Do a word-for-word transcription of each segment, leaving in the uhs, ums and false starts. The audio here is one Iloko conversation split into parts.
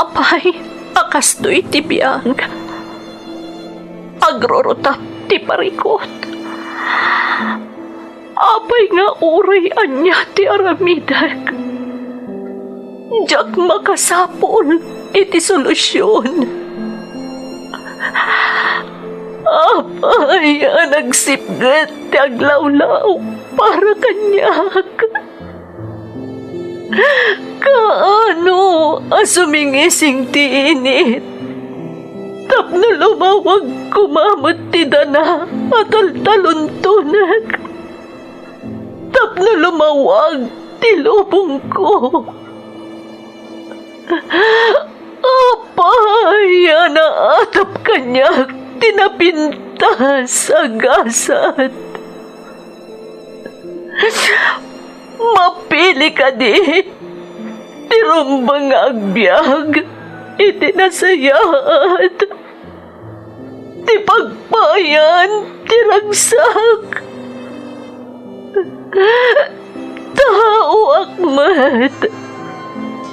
Apay a kastoy ti biag, agrurutap ti parikut. Apay nga uray ania ti aramidek, diak makasapul iti solusion. Apay a nagsipget ti aglawlaw para kaniak? Kaano a sumingising ti init tapno lumawag koma met ti dana a taltaluntonek? Tapno lumawag ti lubongko. Apay a naatap kaniak ti napintas a gasat? Mapili kadi ti rumbeng nga agbiag iti nasayaat ti pagpayan ti ragsak. Taoak met,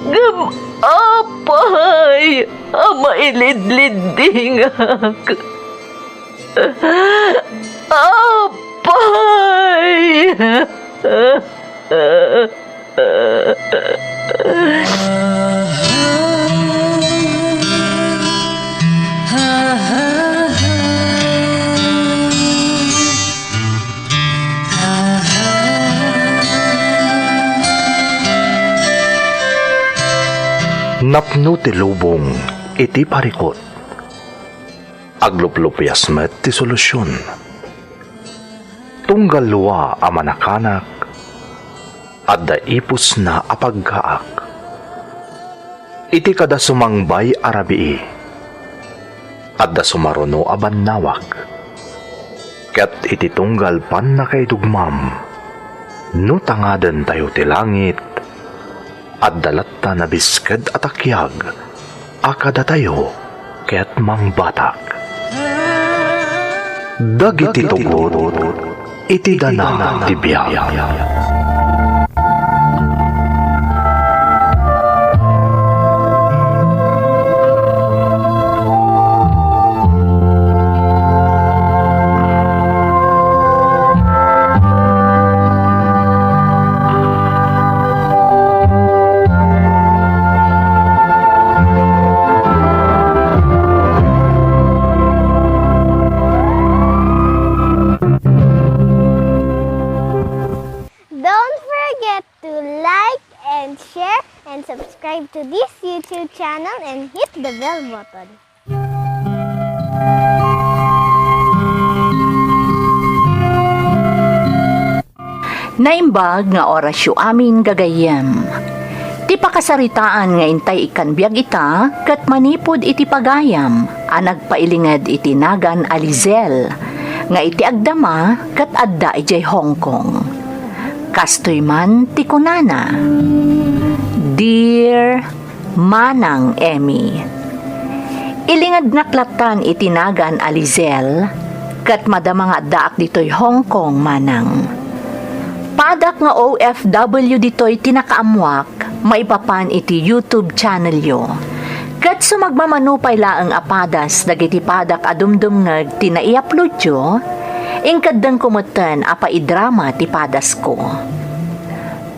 ngem apay a mailidliddingak? Apay! Napno ti lubong iti parikut. Agluplupias met ti solusion. Tunggal lua a manakanak, adda ipusna a paggaak. Iti kada sumangbay a rabii, adda sumaruno a bannawag. Ket iti tunggal pannakaidugmam, no tangadentayo ti langit, adda latta nabisked a takiag a kadatayo ket mangbatak. Dagiti tugot iti dana ti biag. Don't forget to like and share and subscribe to this YouTube channel and hit the bell button. Naimbag nga orasyo amin, gagayyem. Ti pakasaritaan nga intay ikkan biag ita ket manipud iti pagayam a nagpailinged iti nagan a Lizelle nga iti agdama ket adda idiay Hong Kong. Kastoy man ti kunana, Dear Manang Emmy, ilingednak lattan iti nagan a Lizelle, ket madama nga addaak ditoy Hong Kong, Manang. Padak nga O F W ditoy ti nakaammoak maipapan iti YouTube channelyo. Ket sumagmamano pay laeng a padas dagiti padak a dumdumngeg ti nai-uploadyo, inkeddengko metten a paidrama ti padasko.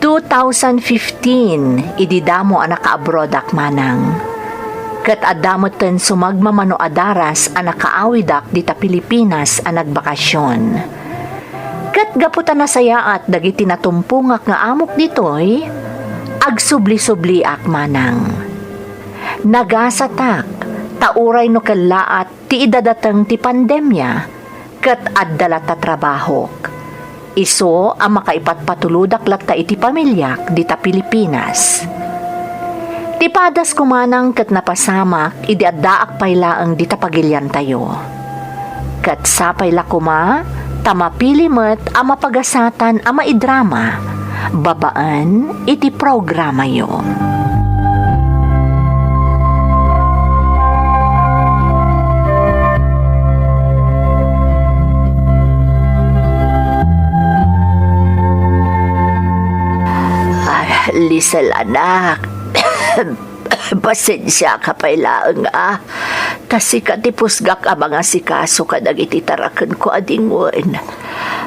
Two thousand fifteen, idi damo a nakaabroadak, Manang. Ket adda metten sumagmamano a daras a nakaawidak dita Pilipinas a nagbakasion. Ket gapu ta nasayaat dagiti natumpongak nga amok ditoy, agsubli-subliak, Manang. Nagasatak, ta uray no kellaat ti idadateng ti pandemia, ket adda latta trabahok. Isu a makaipatpatulodak latta iti pamiliak dita Pilipinas. Ti padasko, Manang, ket napasamak idi addaak pay laeng dita pagiliantayo. Ket sapay la koma ta mapili met a mapagasatan a maidrama babaen iti programayo. Ay, Lisel, anak. Pasensiaka pay laeng, a. Ta sika ti pusgak a mangasikaso kadagiti tarakenko a dingwen.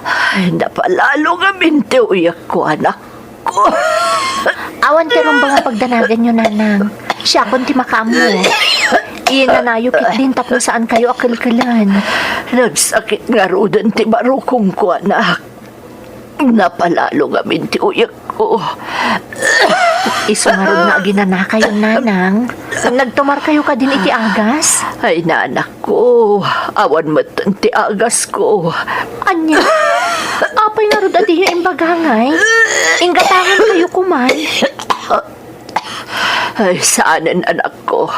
Ay, napalalo ngamin ti uyekko, anakko. Awan ti rumbeng a pagdanaganyo, nanang. Siakon ti makaammo. Inanayo ketdin tapno saankayo a kelkelen. Nagsakit ngaruden ti barukongko, anak. Napalalo ngamin ti uyekko. Isu ngarud nga aginanakayo, nanang. Nagtumarkayo kadin iti agas? Ay, nanakko, awan met ti agasko. Ania? Apay ngarud a diyo imbaga ngay? Inggatangankayo koman. Ay, saanen, anakko.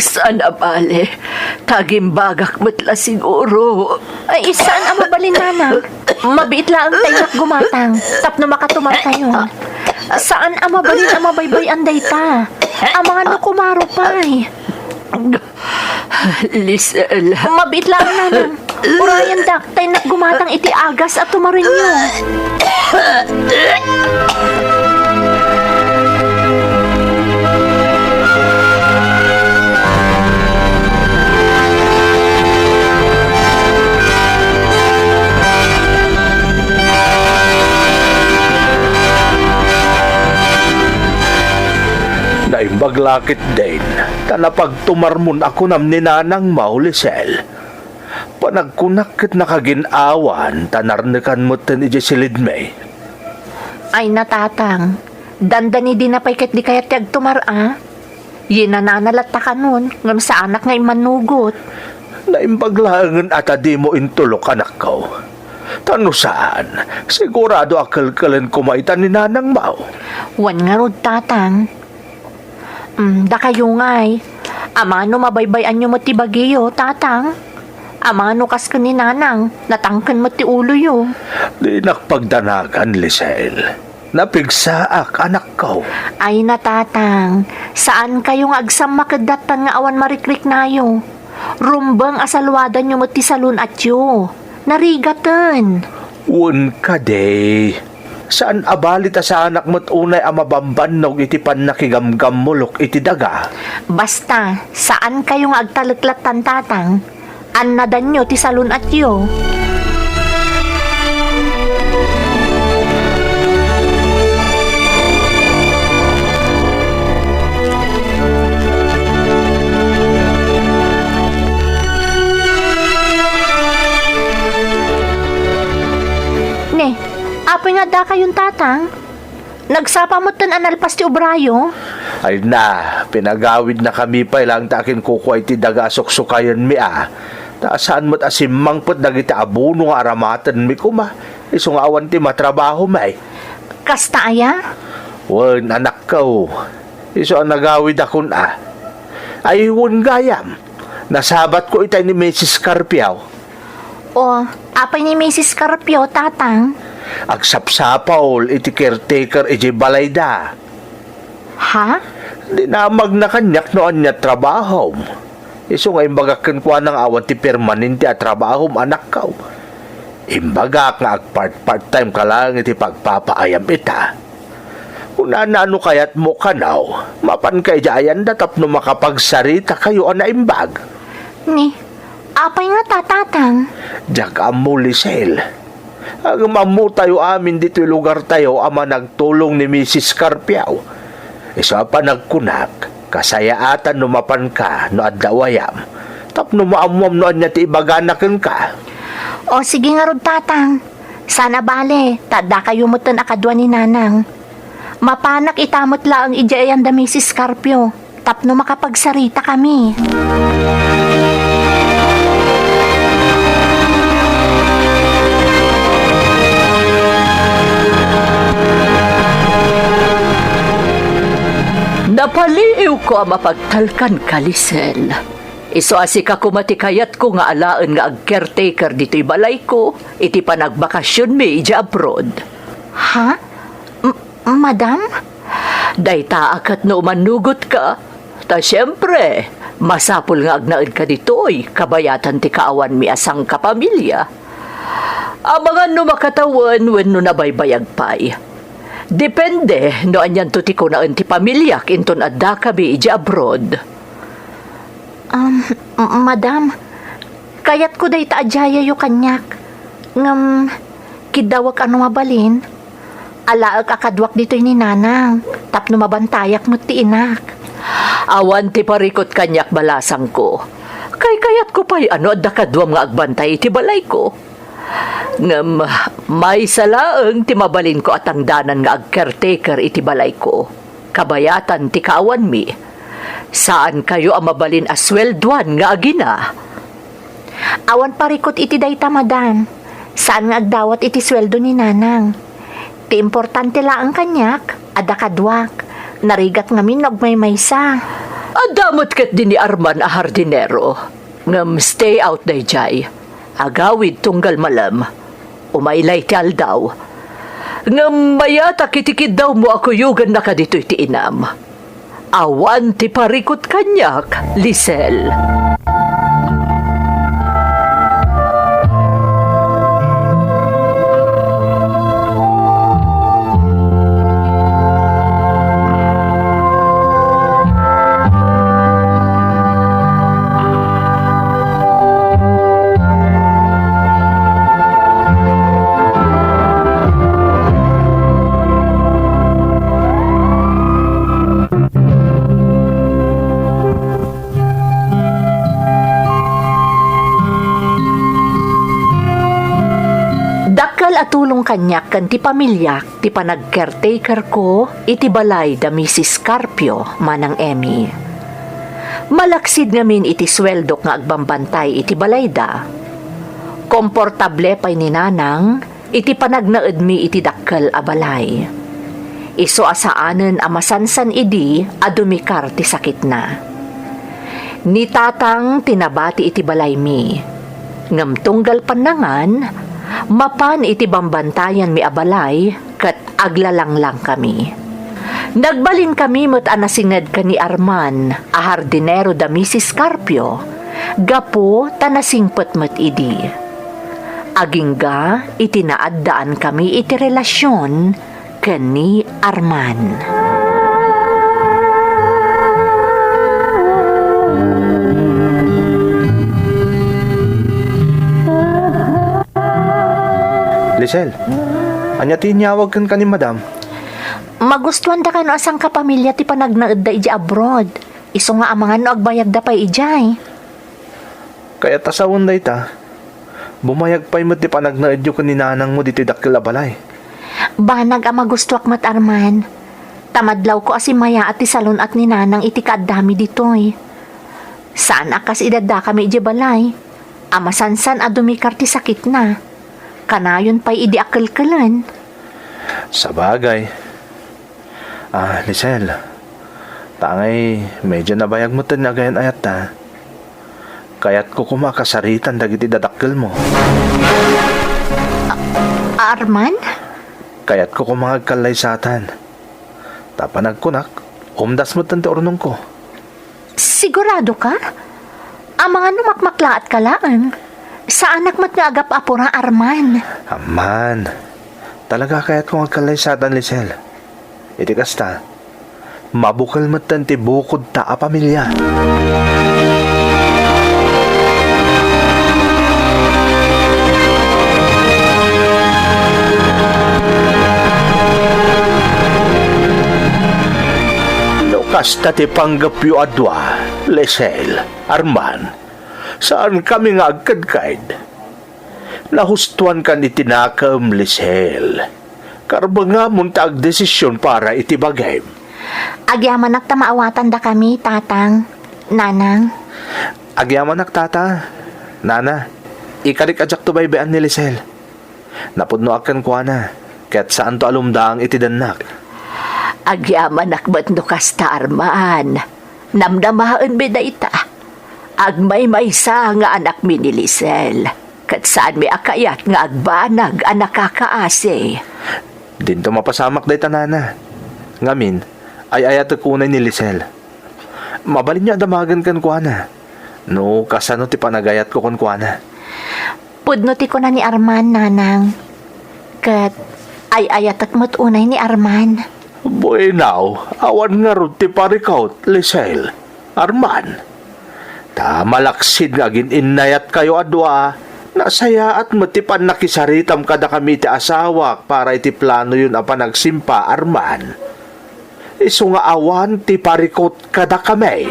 Saan a bale, ta agimbagak met la siguro. Ay, saan a mabalin, nanang. Mabiit laeng ta innak gumatang tapno makatumarkayo. Saan a mabalin a mabaybay-an dayta. Amangan no kumaro pay. Lisel. Mabiit laeng, nanang. Urayendak, ta innak gumatang iti agas a tumarenyo. Naimbag la ketdin, ta napagtumarmon a kunam ni Nanang Maulicel. Panagkunak ket nakagin-awan ta narnekan metten idiay silidmi. Ay, natatang, dandanidina pay ket di kayat ti agtumar a. Yinanana latta kanon, ngem saanak nga immanugot. Naimbag laengen a ta dimo intulok, anakko. Ta no saan, sigurado a kelkelen koma ita ni Nanang Mau. Wen ngarud, tatang. Mm, dakayo ngay, amangan no mabaybay-anyo met ti bagiyo, tatang? Amangan no kas ken ni nanang, natangken met ti uloyo? Dinak pagdanagan, Lisel. Napigsaak, anakko. Ay, natatang, saankayo nga agsammaked dattan nga awan marikriknayo. Rumbeng a saluadanyo met ti salun-atyo. Narigaten. Wen kadi, saan a bali ta saanak met unay a mabambannog iti pannakigamgammulok iti daga. Basta, saankayo nga agtalek lattan, tatang. Annadanyo ti salun-atyo. Ne, apay nga addakayon, tatang? Nagsapa metten a nalpas ti obrayo? Ay na, pinagawidnakami pay laeng ta akinkukua iti daga a suksukayenmi a. Ta saan met a simmangpet dagiti abono nga aramatenmi koma, isu nga awan ti matrabahomi. Kasta aya? Wen, anakko. Isu a nagawidakon a. Ay, wen gayam. Nasabatko itay ni Misis Carpio. O, apay ni Misis Carpio, tatang? Agsapsapul iti caretaker idiay balayda. Ha? Dinamagna kaniak no ania trabahom. Isu nga imbagak kenkuana nga awan ti permanente a trabahom, anakko. Imbagak nga agpart-part-time ka laeng iti pagpapaayam ita. Kunana, no kayatmo kano, mapanka idiay ayanda tapno makapagsarita kayo a naimbag. Ni, apay nga ta, tatang? Diak ammo, Lisel. Ngem ammotayo amin ditoy lugartayo a managtulong ni Misis Carpio. Isu a panagkunak, kasayaatan no mapanka no adda uwayam, tapno maammuam no ania ti ibagana kenka. O, sige ngarud, tatang. Saan a bale, ta addakayo metten a kadua ni nanang. Mapanak ita met laeng idiay ayanda Misis Carpio tapno makapagsaritakami. Napaliiwko a mapagtalkanka, Lisel. Isu a sika koma ti kayatko nga alaen nga ag-caretaker ditoy balayko iti panagbakasionmi idiay abroad. Ha? M-, madam? Dayta a ket no umanugotka, ta siempre, masapul nga agnaedka ditoy kabayatan ti kaawanmi a sangkapamilia. Amangan no makatawen wenno nabaybayag pay. Depende no anianto ti kunaen ti pamiliak inton addakami idiay abroad. Um, m-, madam, kayatko dayta a diayayo kaniak. Ngem, kiddawek a no mabalin, alaek a kaduak ditoy ni nanang, tapno mabantayak met ti inak. Awan ti parikut kaniak, balasangko. Kaykayatko pay a no adda kaduam nga agbantay iti balayko. Ngem, maysa laeng ti mabalinko a tangdanan nga ag-caretaker iti balayko. Kabayatan ti kaawanmi. Saankayo a mabalin a sueldoan nga agina. Awan parikut iti dayta, madam. Saan nga agdawat iti sueldo ni nanang. Ti importante laeng kaniak, adda kaduak. Narigat ngamin no agmaymaysa. Adda met ketdi ni Arman a hardinero. Ngem stay out daydiay. Agawid tunggal malem. Umaylay ti aldaw. Ngem mayatak iti kiddawmo a kuyogannaka ditoy ti inam. Awan ti parikut kaniak, Lisel. Dakkel a tulong kaniak ken ti pamiliak ti panag-caretakerko iti balay da Misis Carpio, Manang Emmy. Malaksid ngamin iti sueldok nga agbambantay iti balayda. Komportable pay ni Nanang iti panagnaedmi iti dakkel a balay. Isu a saanen a masansan idi a dumikar ti sakitna. Ni Tatang ti nabati iti balaymi. Ngem tunggal pannangan, mapan iti bambantayanmi a balay ket aglalanglang kami. Nagbalin kami met a nasinged ken ni Arman a hardinero da Misis Carpio gapu ta nasingpet met idi. Agingga iti naaddaan kami iti relasion ken ni Arman. Lisel, ania ti inyawag kenka ni Madam? Magustuandaka no a sangkapamilia ti panagnaedda idiay abroad. Isu nga amangan no agbayagda pay idiay. Kayat a sawen dayta, bumayag pay met ti panagnaedyo ken ni nanangmo ditoy dakkel a balay. Banag a magustuak met, Arman. Ta madlawko a simmayaat ti salun-at ni nanang iti kaaddami ditoy. Saan a kas idi addakami idiay balay, a masansan a dumikar ti sakitna. Kanayon pay idi a kelkelen. Sabagay. Ah, Lisel, tangay medyo nabayag metten nga agayan-ayatta. Kayatko koma a kasaritan dagiti dadakkelmo. A-, Arman? Kayatko koma nga agkallaysatan. Ta panagkunak, umdas metten ti urnongko. Sigurado ka? Amangan no makmaklaat ka laeng. Saanak met nga agap-apura, Arman. Amman. Talaga kayatko nga agkallaysatan, Lisel. Iti kasta, mabukel metten ti bukodta a pamilia. No kasta ti panggepyo a dua, Lisel, Arman, saankami nga agkedked. Nahustoankan iti nakem, Lisel. Karbengamon ta agdesision para iti bagim. Agyamanak ta maawatandakami, Tatang, Nanang. Agyamanak, Tata, Nana. Ikarik a diakto baybay-an ni Lisel. Napudnoak kenkuana, ket saanto a lumdaang iti dennak. Agyamanak met no kasta, Arman. Namnamaenmi dayta. Agmaymaysa nga anakmi ni Lisel, ket saanmi a kayat nga agbanag a nakakaasi. Dinto mapasamak dayta, Nana. Ngamin, ay-ayatek unay ni Lisel. Mabalinyo a damagen kenkuana no kasano ti panagayatko kenkuana. Pudno ti kuna ni Arman, Nanang. Ket Ay-ayatek met unay ni Arman. Bueno, awan ngarud ti parikut, Lisel. Arman, ta malaksid nga agin-innayatkayo a dua, nasayaat met ti pannakisaritam kadakami ti asawak para iti planoyon a panagsimpa, Arman. Isu nga awan ti parikut kadakami.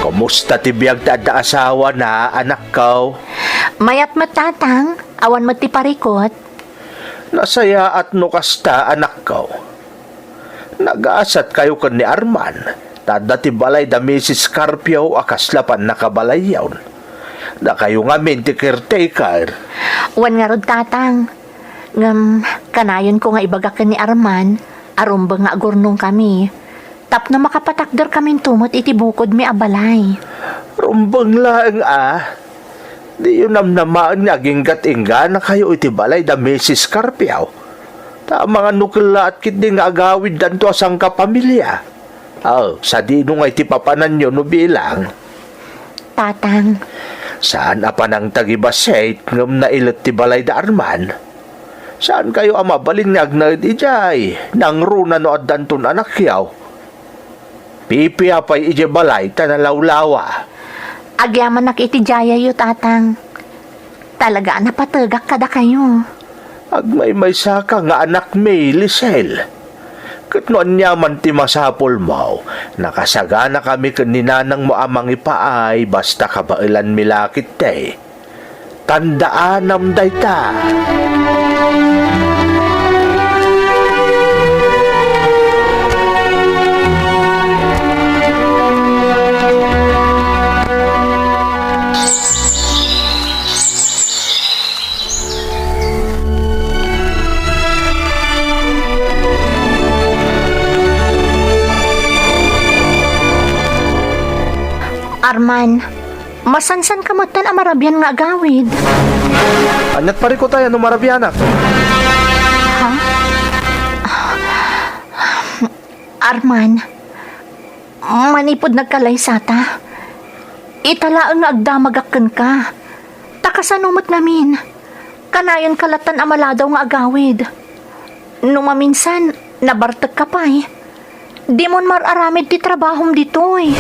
Kumusta ti biag ti adda asawana, anakko? Mayat met, Tatang. Awan met ti parikut. Nasayaat no kasta, anakko. Nagasatkayo ken ni Arman, ta adda ti balay da Misis Carpio a kasla pannakabalayyon. Dakayo ngamin ti caretaker. Wen ngarud, Tatang. Ngem, kanayonko nga ibaga ken ni Arman a rumbeng nga agurnongkami tapno makapatakderkaminto met iti bukodmi a balay. Rumbeng laeng a. Diyo namnamaen nga aginggat-ingganakayo iti balay da Misis Carpio. Ta amangan no kellaat ketdi nga agawiddanto a sangkapamilia. Aw, sadino ngay ti papananyo no bilang? Tatang. Saan a panangtagibassit ngem nailet ti balay da Arman. Saankayo a mabalin nga agnaed idiay, nangruna no addanton anakyo. Pipia pay idiay balay ta nalawlawa. Agyamanak iti diayayyo, Tatang. Talaga a napategak kadakayo. Agmaymaysaka nga anakmi, Lisel. Ket no aniaman ti masapulmo, nakasaganakami ken ni nanangmo a mangipaay basta kabaelanmi la ketdi. Tandaanam dayta. Arman, masansanka metten a marabian nga agawid. Aniat parikutay a no marabianak? Ha? Arman, manipud nagkalaysata, ita laeng nga agdamagak kenka. Ta kasano met ngamin? Kanayonka lattan a maladaw nga agawid. No maminsan, nabartekka pay. Dimon mar-aramid ti trabahom ditoy.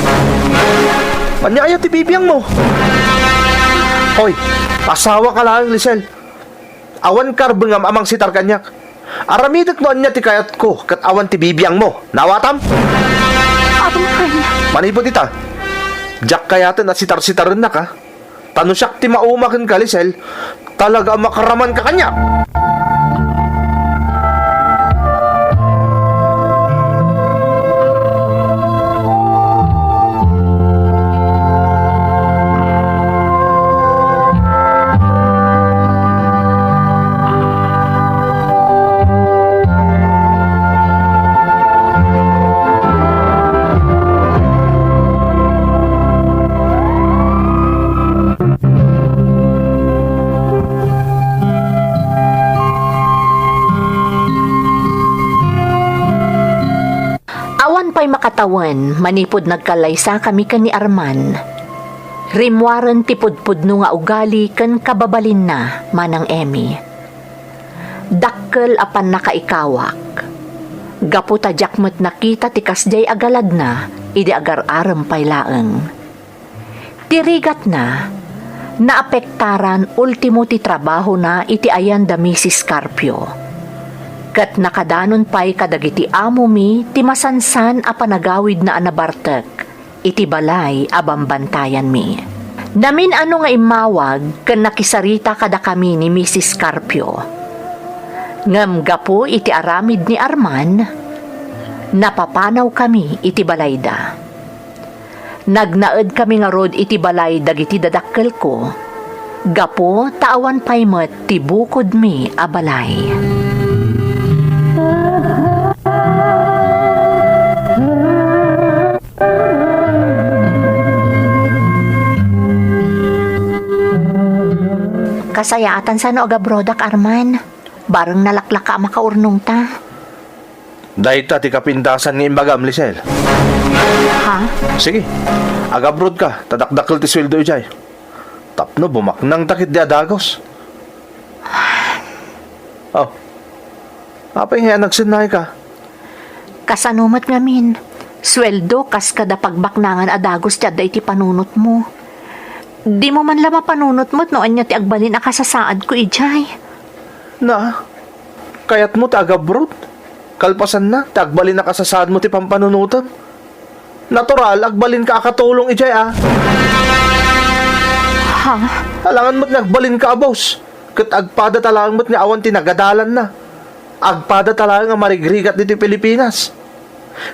Ania aya ti bibiangmo? Hoy, asawaka laeng, Lisel. Awan karbengam a mangsitar kaniak. Aramidek no ania ti kayatko ket awan ti bibiangmo. Naawatam? Apo, Nay. Manipud ita, diak kayaten a sitar-sitarennak, a. Ta no siak ti mauma kenka, Lisel, talaga a makaramanka kaniak. Awan pay makatawen manipud nagkalaysakami ken ni Arman. Rimmuaren ti pudpudno nga ugali ken kababalinna, Manang Emmy. Dakkel a pannakaikawak. Gapu ta diak met nakita ti kasdiay a galadna idi agar-arem pay laeng. Ti rigatna, naapektaran ultimo ti trabahona iti ayan da Misis Carpio. Ket nakadanon pay kadagiti amomi ti masansan a panagawidna a nabartek iti balay a bambantayanmi. Namin-ano nga immawag ken nakisarita kadakami ni Misis Carpio. Ngem gapu iti aramid ni Arman, napapanawkami iti balayda. Nagnaedkami ngarud iti balay dagiti dadakkelko, gapu ta awan pay met ti bukodmi a balay. Kasayaatan sano agabrodak, Arman. Bareng nalaklaka a makaurnongta. Dayta ti kapintasan nga imbagam, Lisel. Ha? Sige, agabrodka, ta dakdakkel ti sueldo idiay. Tapno bumaknangta ketdi a dagus. Oh. Apay nga nagsennayka? Kasano met ngamin? Sueldo kas kada pagbaknangan a dagus ti adda iti panunotmo. Dimo man la mapanunot met no ania ti agbalin a kasasaadko idiay. Na, kayatmo ti agabrod? Kalpasanna, ti agbalin a kasasaadmo ti pampanunotem? Natural, agbalinka a katulong idiay, a. Ha? Alangan met nga agbalinka a boss. Ket agpadata laeng met nga awan ti nagadalanna. Agpadata laeng a marigrigat ditoy Pilipinas.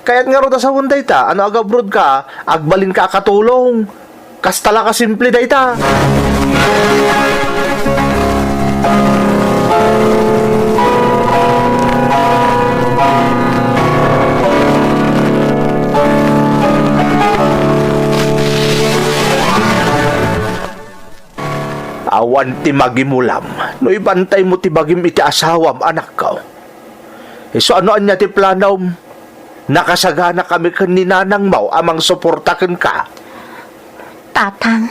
Kayat ngarud a sawen dayta, a no agabrodka, agbalinka a katulong. Kasta la kasimple dayta. Awan ti magimulam no ibantaymo ti bagim iti asawam, anakko. Isu a no ania ti planom, nakasaganakami ken ni nanangmo a mangsuporta kenka. Tatang.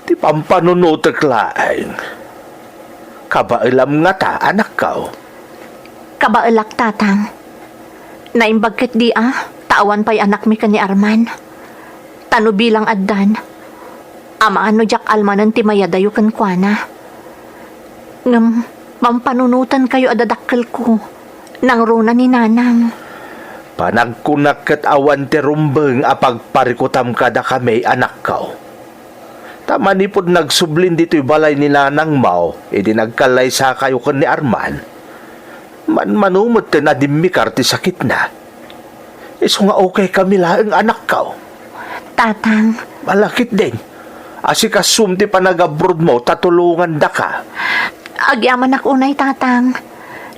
Ti pampanunotek laeng. Kabaelam ngata, anakko? Kabaelak, Tatang. Naimbag ketdi a, ta awan pay anakmi ken ni Arman. Ta no bilang addan, amangan no diak almanen ti mayadayo kenkuana. Ngem pampanunotenkayo a dadakkelko, nangruna ni Nanang. Panagkunak ket awan ti rumbeng a pagparikutam kadakami, anakko. Ta manipud nagsublin ditoy balay ni nanangmo idi nagkallaysakayo ken ni Arman, manmano metten a dimmikar ti sakitna. Isu nga okay kami laeng, anakko. Tatang. Balakit din. Asikasum ti panagabrodmo ta tulongandaka. Agyamanak unay, Tatang.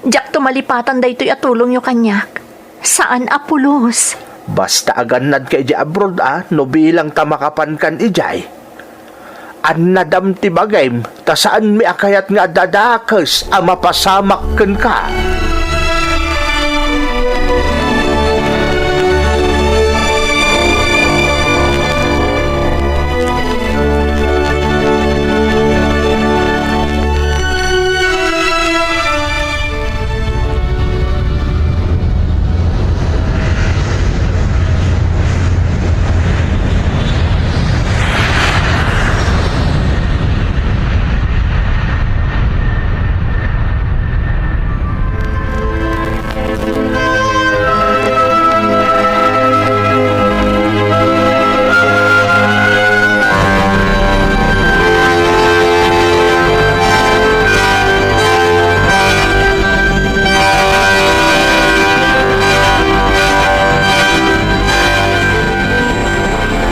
Diak tumalipatan daytoy a tulongyo kaniak. Saan a pulos. Basta agannadka idiay abroad a, no bilang ta makapankan idiay. Annadam ti bagim, ta saanmi a kayat nga adda dakes a mapasamak kenka.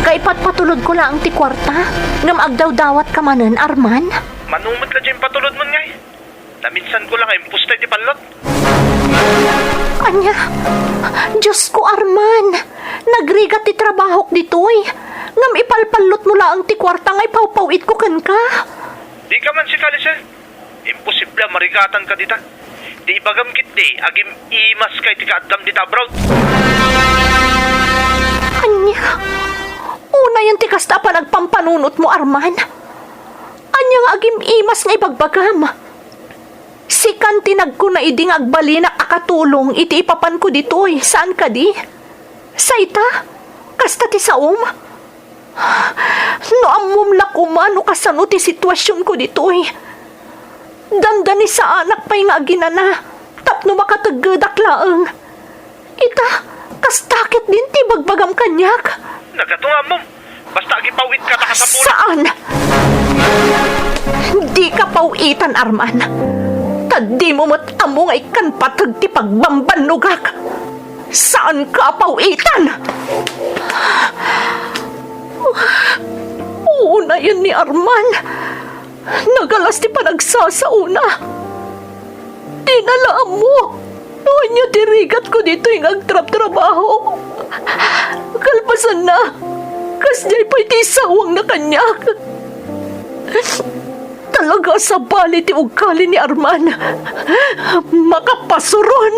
Kaipatpatulodko laeng ti kuarta, ngem agdawdawatka manen, Arman? Mano met la diay impatulodmon, ngay? Naminsanko la nga impostay ti pallot. Ania? Diosko, Arman! Nagrigat ti trabahok ditoy. Ngem ipalpallotmo laeng ti kuarta nga ipawpaw-itko kenka. Dika man sika, Lisel. Imposible a marigatanka dita. Ti ibagam ketdi, agim-imaska iti kaaddam dita abroad. Ania? Unayen ti kasta a panagpampanunotmo, Arman. Ania nga agim-imas nga ibagbagam? Sikan ti nagkuna idi nga agbalinak a katulong iti ipapanko ditoy, saan kadi? Sa ita, kasta ti saom? No ammom la koma no kasano ti situasionko ditoy. Dandanisaanak pay nga aginana tapno makateggedak laeng. Ita, kasta ketdin ti ibagbagam kaniak. Nagato nga ammom. Basta agipaw-itka ta kasapulan. Saan? Dika paw-itan, Arman. Ta Ta dimo met ammo nga ikkan pateg ti pagbambannogak. Saanka a paw-itan! Unayen ni Arman. Nagalas ti panagsasaona. Dina la ammo no ania ti rigatko ditoy nga agtrabtrabaho. Kalpasanna, kasdiay pay ti isawangna kaniak. Talaga a sabali ti ugali ni Arman. Makapasuron!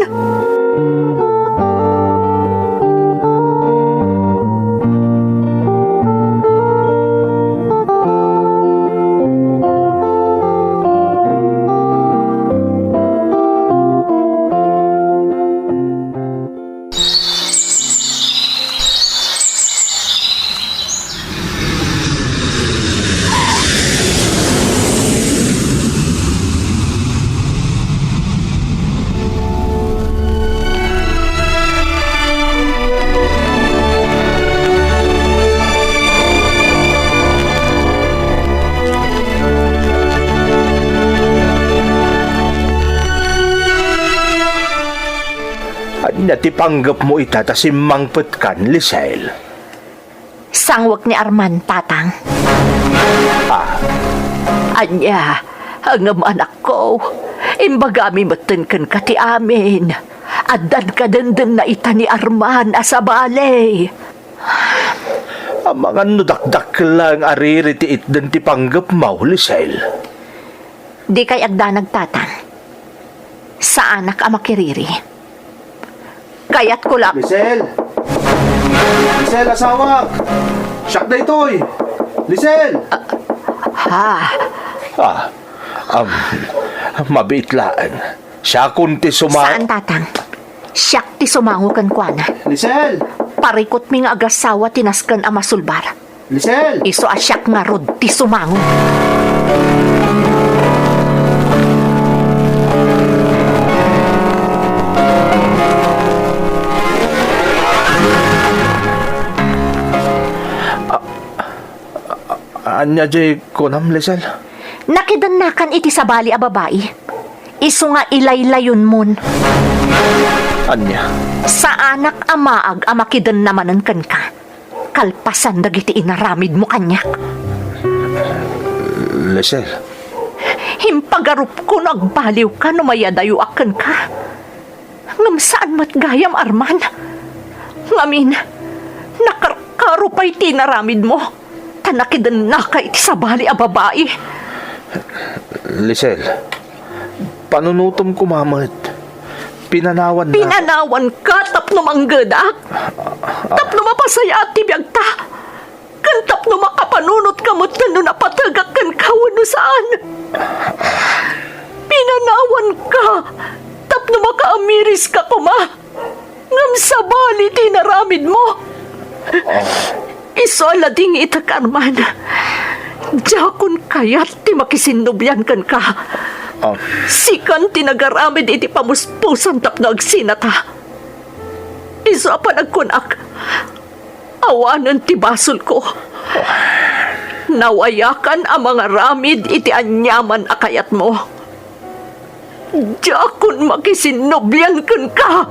Ania ti panggepmo ita ta simmangpetkan, Lisel? Sangwek ni Arman, Tatang. Ah. Ania, ngem anakko, imbagami metten kenka ti amin. Addan kadenden na ita ni Arman a sabali. Amangan no dakdakkel laeng a riri ti itden ti panggepmo, Lisel. Dikay agdanag, Tatang. Saanak a makiriri. Kayatko la— Lisel! Lisel, asawak! Siak daytoy! Lisel! Ha? Ah, um, mabiit laeng. Siakon ti suma— Saan, Tatang. Siak ti sumango kenkuana. Lisel! Parikutmi nga agassawa ti nasken a masulbar. Lisel! Isu a siak ngarud ti sumango. A-, a-, ania diay kunam, Lisel? Nakidennakan iti sabali a babai. Isu nga ilaylayonmon. Ania? Saanak a maag a makidenna manen kenka kalpasan dagiti inaramidmo kaniak. Lisel. Impagarupko no agbaliwka no mayadayoak kenka. Ngem saan met gayam, Arman. Ngamin, nakarkaro pay ti inaramidmo, ta nakidennaka iti sabali a babai. Lisel, panunotem koma met. Pinanawannak. Pinanawanka tapno manggedak? Tapno mapasayaat ti biagta? Ken tapno makapanunotka metten no napategak kenka wenno saan? Pinanawanka tapno makaamiriska koma? Ngem sabali ti inaramidmo. Ah. Isu a ladingitek, Arman. Diakon kayat ti makisinnublian kenka. Ah. Sikan ti nagaramid iti pamuspusan tapno agsinata. Isu a panagkunak, awanen ti basolko. Nawayakan a mangaramid iti aniaman a kayatmo. Diakon makisinnublian kenka.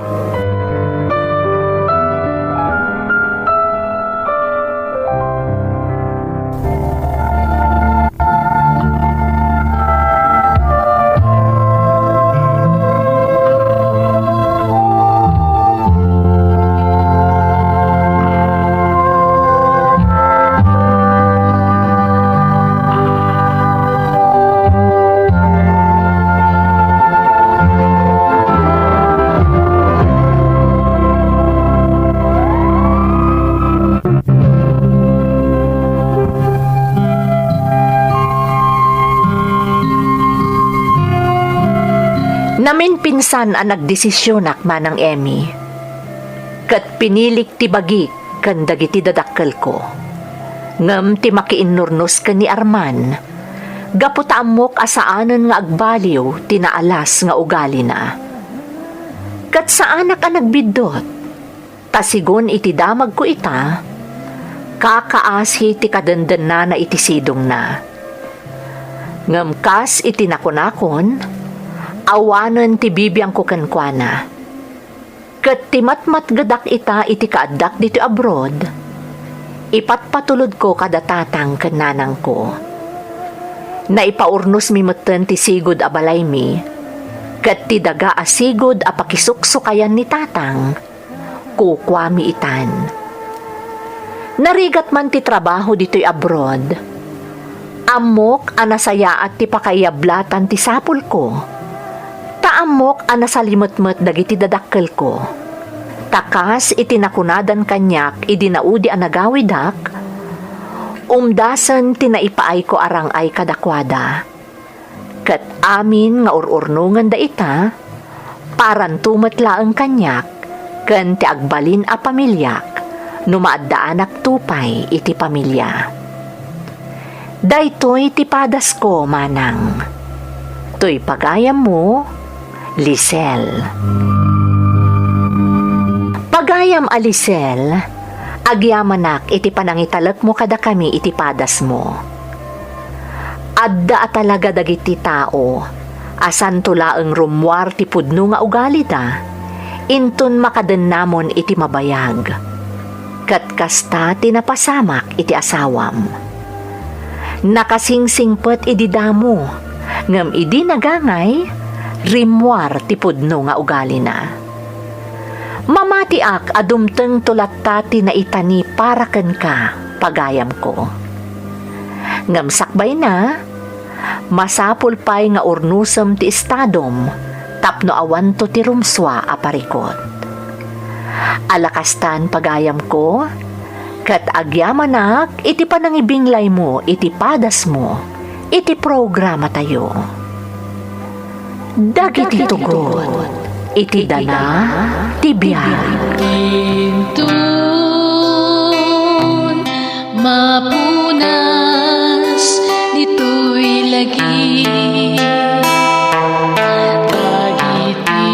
Naminpinsan a nagdesisionak, Manang Emmy, ket pinilik ti bagik ken dagiti dadakkelko. Ngem ti makiinnurnos ken ni Arman, gapu ta ammok a saanen nga agbaliw ti naalas nga ugalina. Ket saanak a nagbiddut, ta sigun iti damagko ita, kakaasi ti kadendennana iti sidongna. Ngem kas iti nakunakon, Awanen ti bibiangko kenkuana. Ket ti matmatgedak ita iti kaaddak ditoy abroad, ipatpatulodko kada tatang ken nanangko. Naipaurnosmi metten ti sigud a balaymi, ket ti daga a sigud a pakisuksukayan ni tatang, kukuami itan. Narigat man ti trabaho ditoy abroad, ammok a nasayaat ti pakaiyablatan ti sapulko, ta ammok a nasalimetmet dagiti dadakkelko. Ta kas iti nakunadan kaniak idi naudi a nagawidak, umdasen ti naipaayko a rang-ay kadakuada. Ket amin nga ur-urnongenda ita, paranto met laeng kaniak ken ti agbalin a pamiliak no maaddaanak to pay iti pamilia. Daytoy ti padasko, manang. Toy pagayammo, Lisel. Pagayam a Lisel, agyamanak iti panangitalekmo kadakami iti padasmo. Adda a talaga dagiti tao a santo laeng rummuar ti pudno nga ugalida, inton makadennamon iti mabayag. Ket kasta ti napasamak iti asawam. Nakasingsingpet idi damo, ngem idi nagangay, rimmuar ti pudno nga ugalina. Mamatiak a dumtengto latta ti naitani para kenka, pagayamko. Ngem sakbayna, masapul pay nga urnosem ti estadom tapno awanto ti rumsua a parikut. Alakastan, pagayamko, ket agyamanak iti panangibinglaymo iti padasmo iti programatayo. Dagiti tugot iti dana ti biag. Inton mapunas ditoy lagi, dagiti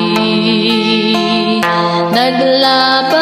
naglak-